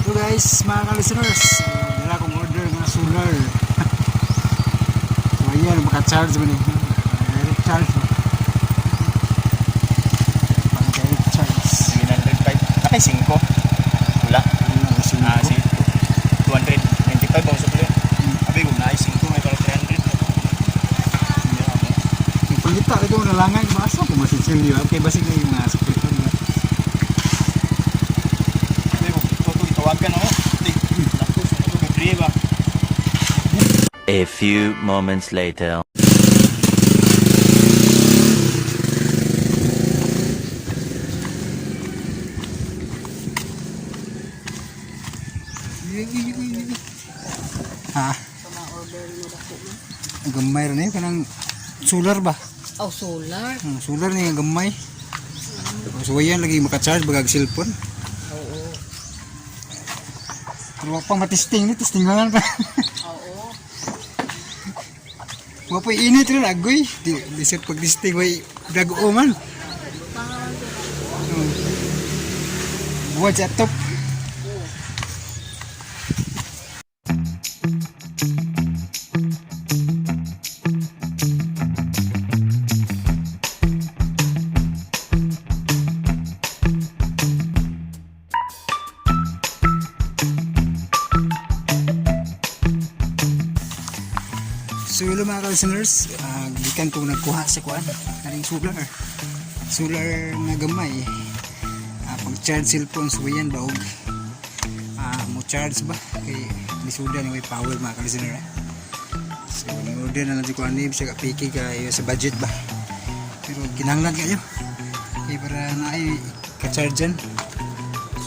Hello guys, mga ka-listeners. Dala akong order nga solar. So ayan, maka-charge man eh. Direct charge ba? Pang direct charge. 705. Nakay 5. Wala. Ano, Ah, 5. sige. 295 ang sukli. Abi, kung naay 5, may para 300. Yung pangita ito nalangan, basa kung masisilyo. Okay, basig na yung mga sukli. Abi, kung ito ito, itawagan ako. Di, tapos, ano, gabriel ba? A few moments later. Ha? Sa mga order mo dako mo. Ang gamay rin eh, kanang solar ba? Oh, solar. Ang solar ni ang gamay. So ayan, lagi maka-charge bagag cellphone. Oo. Pero wa pa matisting ni, testing lang pa. Oo. Wa pa init rin agoy. Di, di sa pag-testing way dago man. Oh. Buhat sa top. So hello mga ka-listeners, gikan ko nagkuha sa kuan, kaning solar. Solar nga gamay. Pag charge cellphone so yan ba og mo charge ba kay lisudan ni way power mga ka-listener. Eh. So ni order na lang si kuan ni bisag piki kayo sa budget ba. Pero kinahanglan kayo. Kay para naay ka-chargean.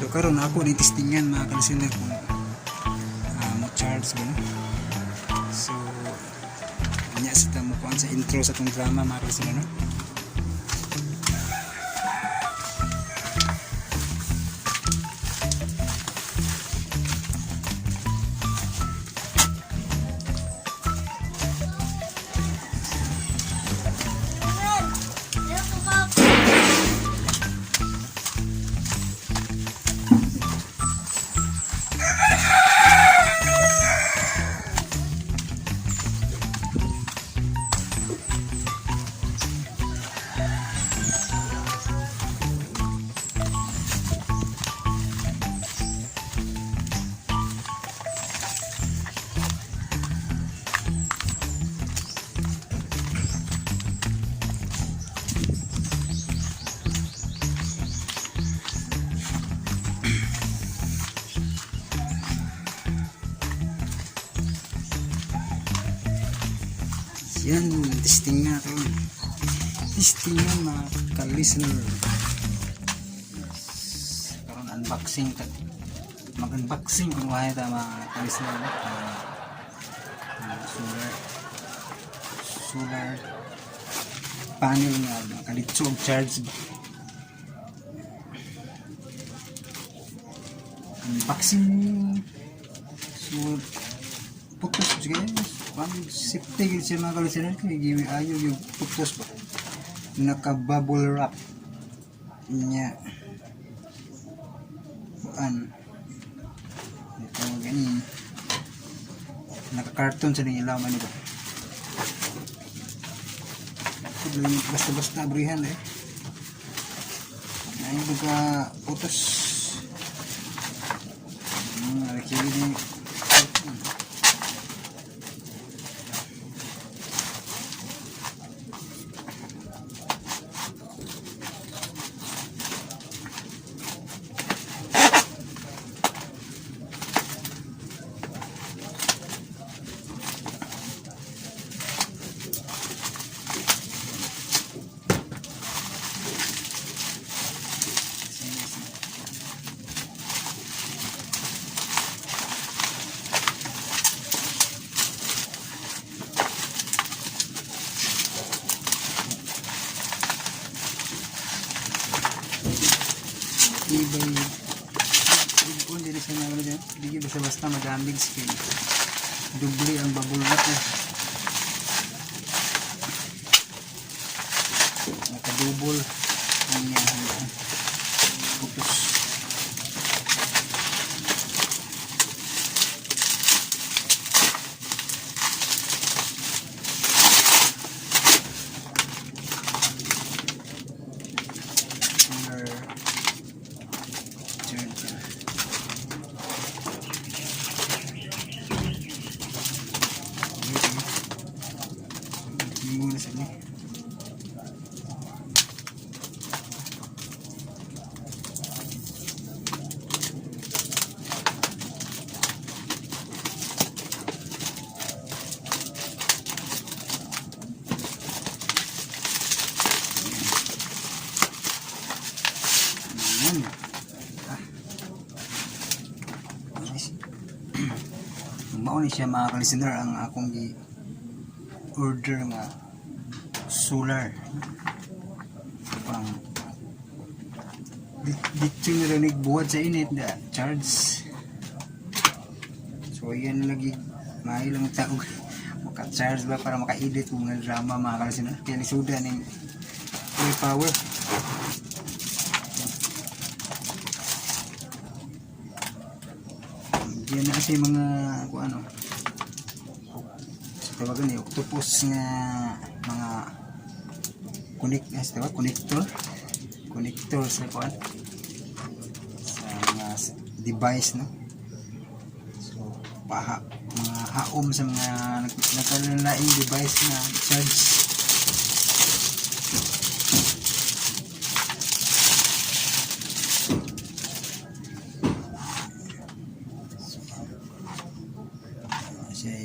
So karon ako ni testingan mga ka-listener kung mo charge ba no. So nya sa tamo kuan sa intro sa tong drama mga ka-listener no. Yan, testing na ito. Testing na mga ka-listener. Yes. Karon unboxing ta. Mag-unboxing kung wala ta mga ka-listener. No? Solar solar panel nga makalitso og charge ba. Unboxing. So putos sige. Pang safety gid siya mga ka-listener kay giwi ayo yung putos ba. Naka bubble wrap niya. Kuan. Ito gani. Naka-carton sa ning ilaman nito. Basta-basta abrihan eh. Ay buka putos. Kini ni. Ibay kung dili siya na dyan, di basta basta madamage kay doble ang bubble wrap eh. Nakadouble ang iyang putos. Mao ni siya, mga ka-listener, ang akong gi order nga solar pang dito na lang buhat sa init na charge. So yan lagi, maayo lang tao maka-charge ba para maka-edit kung mga drama, mga ka-listener, kaya lisuda ning may power. Yan na kasi mga kung ano sa tawagan ni octopus nga mga connect, sa tawag connector, connector sa kuan, sa mga device, no? So paha mga haom sa mga nagkalalaing device na charge. Siya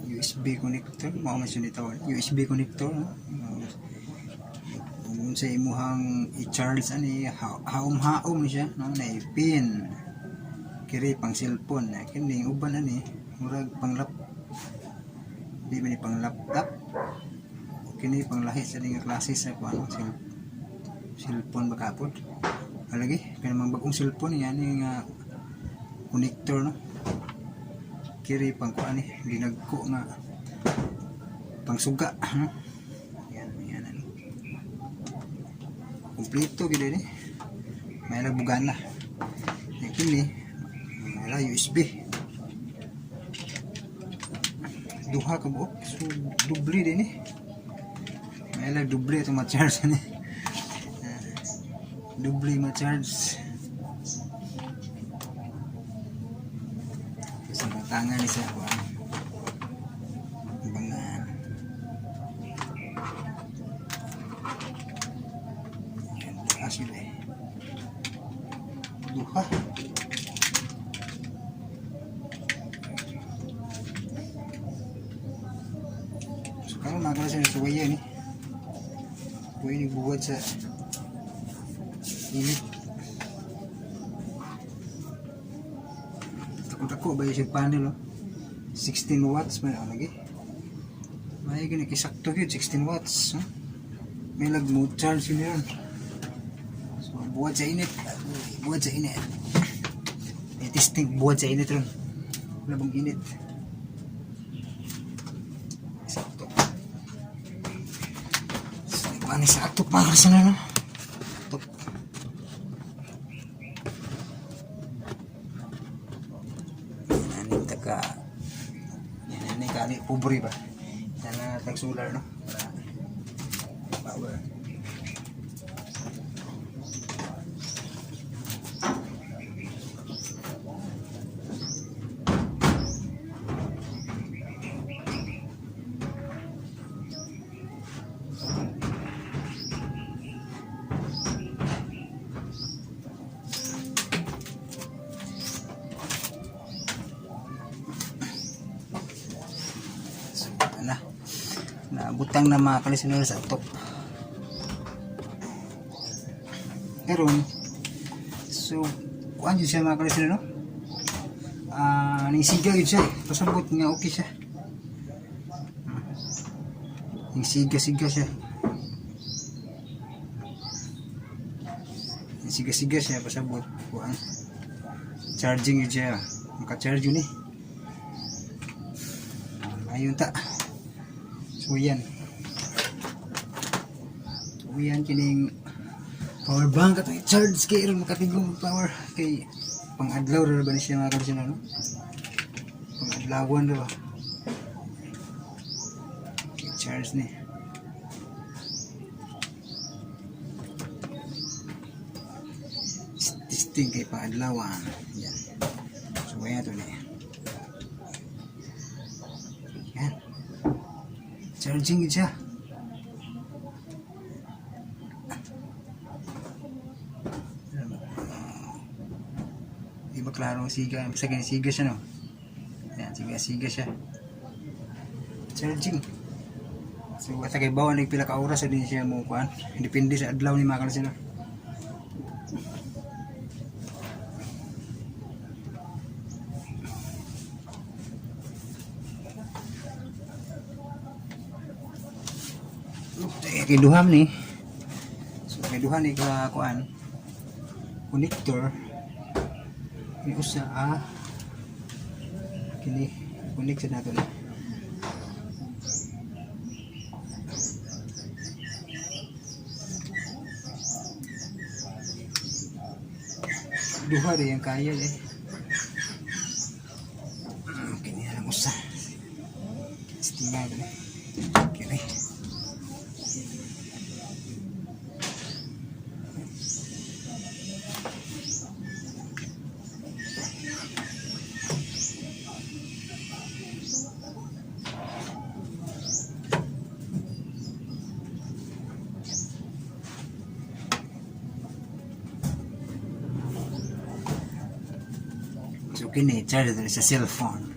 USB connector, mao man siya nito, USB connector, no? Kung sa imuhang i-charge ani, haom-haom ni siya, no? Na pin kiri pang cellphone na kini uban ani murag pang lap, di ba ni pang laptop, o kini pang lahi sa nga klase sa kuan cellphone ba kapod alagi kaya mga bagong cellphone yan nga connector, no? Kiri pang kuan ni ginagko nga pangsuga, no? Yan yan ano, kumpleto gid ni, may nagbugan na yan. Kini wala USB, duha ka buok, so doble din eh. May lag doble ito ma-charge ni. Ah, doble ma-charge sa batangan ni sa kuan bangan. Yan, taas yun eh, duha. So karon mga klase sa suwaya ni. Suwaya ni buwad sa init. Dako-dako ba yung panel, oh? 16 watts man ang lagi. May gani kisakto gyud 16 watts. Huh? May lag mo charge yun yun. So buwad sa init, buwad sa init. May testing buwad sa init ron. Wala bang init? Sakto. So, ano sa ato para sa na, no? Top. Yan ang taga. Yan ang kani pobre ba. Yan na tag solar, no? Para power. So, ito na. Nabutang na, mga kalisunod, sa top. Karon, so, kuan yun siya, mga kalisunod, no? Ah, nisiga yun siya. Pasabot nga okay siya. Nisiga-siga siya. Nisiga-siga siya pasabot. Kuan. Charging yun siya. Maka-charge yun eh. Ayun ta. So yan. So yan kining power bank atong i-charge kay aron makatigom og power kay pang-adlaw ra ba ni siya, mga kabisina, no? Pang-adlawan ra ba? I-charge ni. Testing kay pang-adlawan. Yan. So ayan to ni. Yan. Charging yun siya. Di ba klaro ang siga? Basta ganyan, siga siya, no? Yan, siga-siga siya. Charging. So, at kay bawa nagpila ka oras din siya mo kuan. Depende sa adlaw ni mga kalasino. Kay duha man ni. So kay duha ni ka kuan connector ni usa kini connect sa nato ni. Duha rin yung kaya eh. Kini na lang usa. Estimado eh. Kini. So kini charge diri sa cellphone.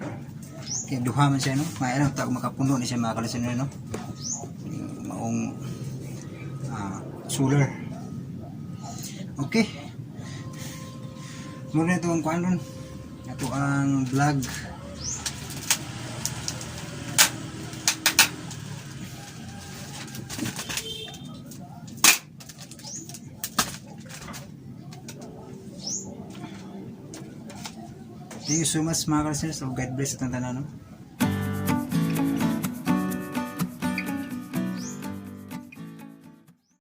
Kaya duha man siya, no. May alam ta kung makapuno ni siya, mga kalistener, no. Yung maong solar. Okay. Muna ito ang kuan ron. Ato ang vlog. Thank you so much, mga kalisteners. So God bless atong tanan, no.